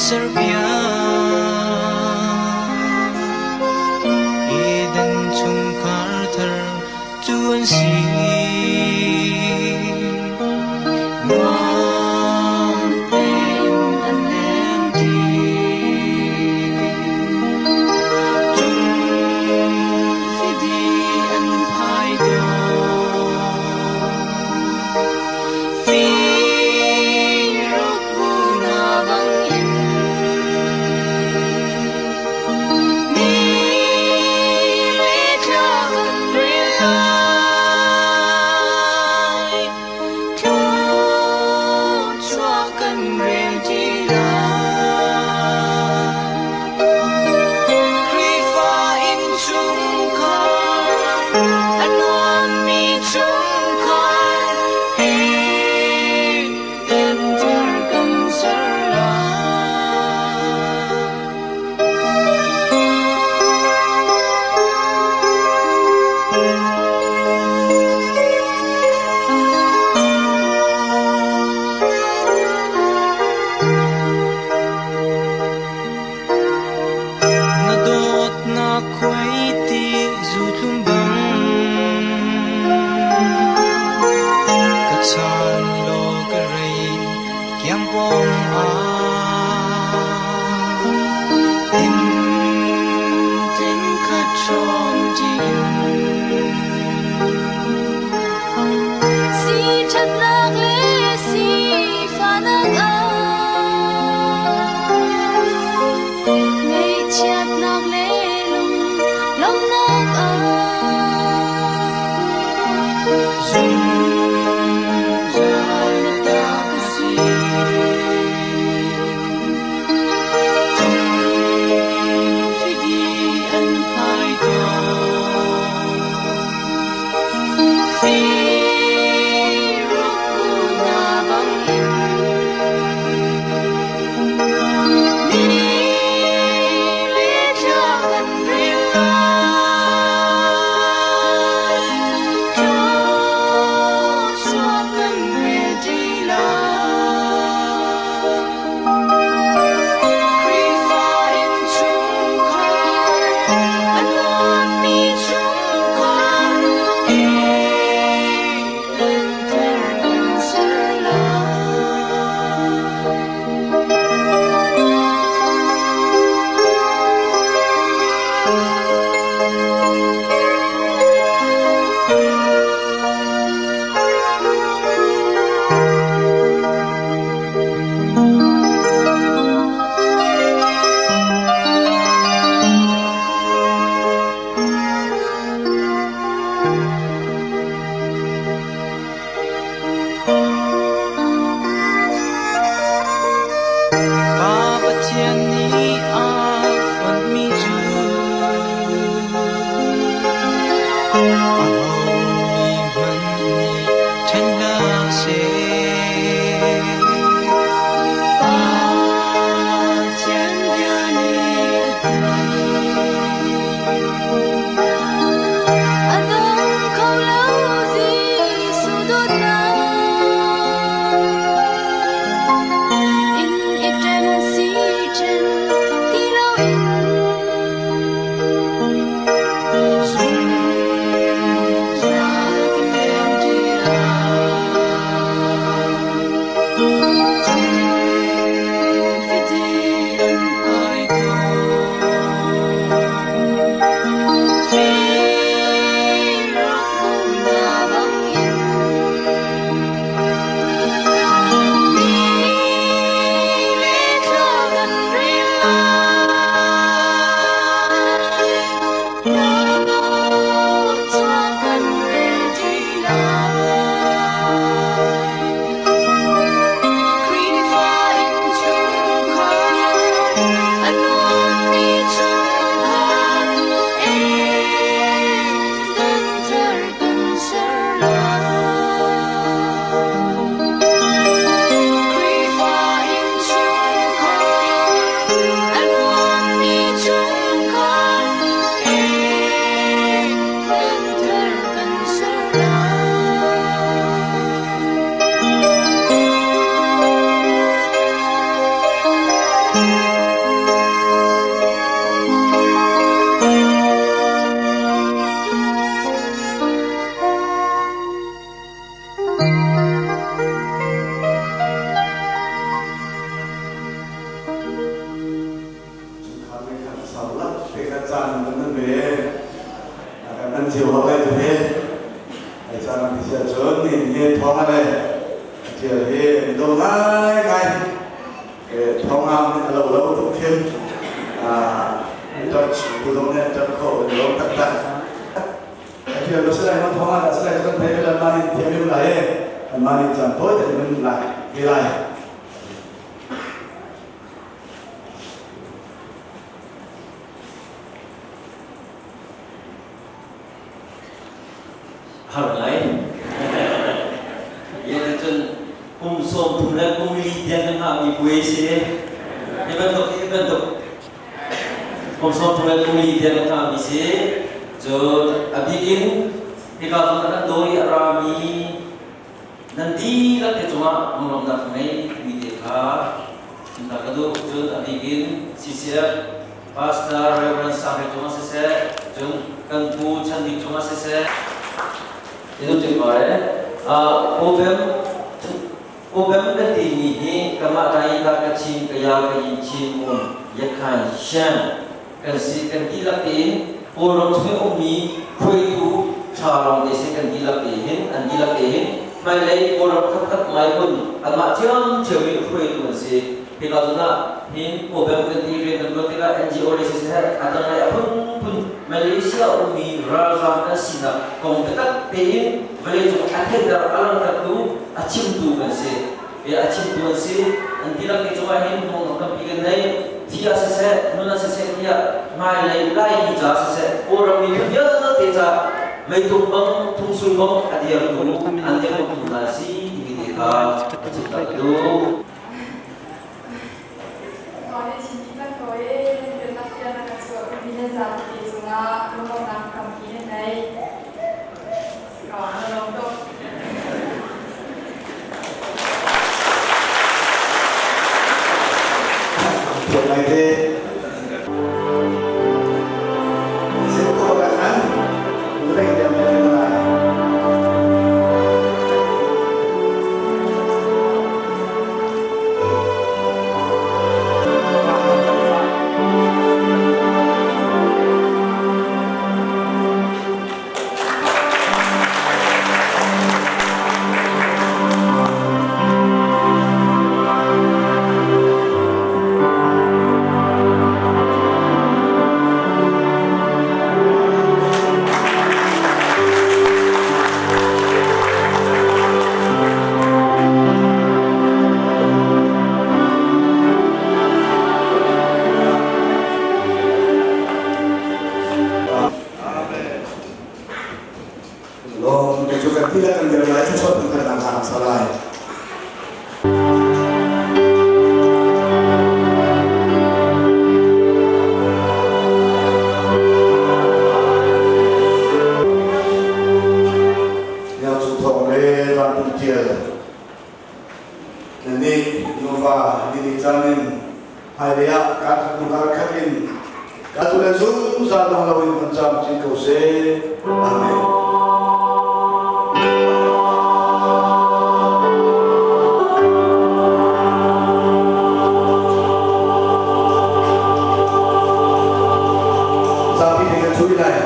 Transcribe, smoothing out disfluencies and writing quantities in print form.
Serpiak. Eden chungkhar thar cu an si. Nuam tein an lengṭi. Cun fidi an phai tawn. Firuk bu hna bangin. Asi ho lai tu he ai cang ti sia cun ni he thong ale tial he do ngai ngai thong am a lo lo tuk khin a touch bu dong ne touch kho lo tak tak tial lo sai ma thong a sai kan thei la mani thiam lai mani chan toi te mun lai lai. Har ngai. Ye cun kum 30 le kum li tiang kan hngahmi puai si. Hi bantuk hi bantuk kum 30 le kum li tiang kan hngahmi si. Cun a bik in hika zawn ah kan dawi a rami nan dihlak te cungah lunglawmhnak ngei mi te kha chimta ka duh. Cun a bik in CCF Pastor Reverend Sangre cungah siseh, cun kan pu Chan Bik cungah siseh, Inu tik mare Obem Obem kan timi hi kamah dai ta ka chin ka ya ka yin chin mun yakhan shan kan si kan dihlak tein Kawlram chung i ummi hruaitu ṭha lawng te si kan dihlak te hin an dihlak te hin hmailei Kawlram khatkhat ngai phun anmah ṭhiamṭhiam in hruaitu an si. Hika zawn ah hin Kawbem kan ti rian kan ṭuan tikah NGO le siseh a tanglei a phunphun Malaysia ummi ralzaam an sinak kong biatak tein vawleicung a theihter a langhtertu a chimtu kan si. A chimtu an si. An dihlak te cungah hin hmawngnak tampi kan nei. Thi ah siseh, nun ah siseh tiah hmailei Laimi ca siseh, Kawlram miphun vialte ca meitung bang, thungsul bang a dirtu an dirhmun hna si timi te kha ka chim ta ka duh. Thiam te. Sim ko kan an. Reng dem dem lai. Lawm te cu kan ti le kan dir lai cu chawt kan dang hang salai. Yang cu thong le van pum tial na nih nuva ni ni cang in hmailei ah kaa khat hnu kaa khat in ka tu le zungzal dong loin kan cam chin ko seh. Amen. Zapi nih kan thui lai.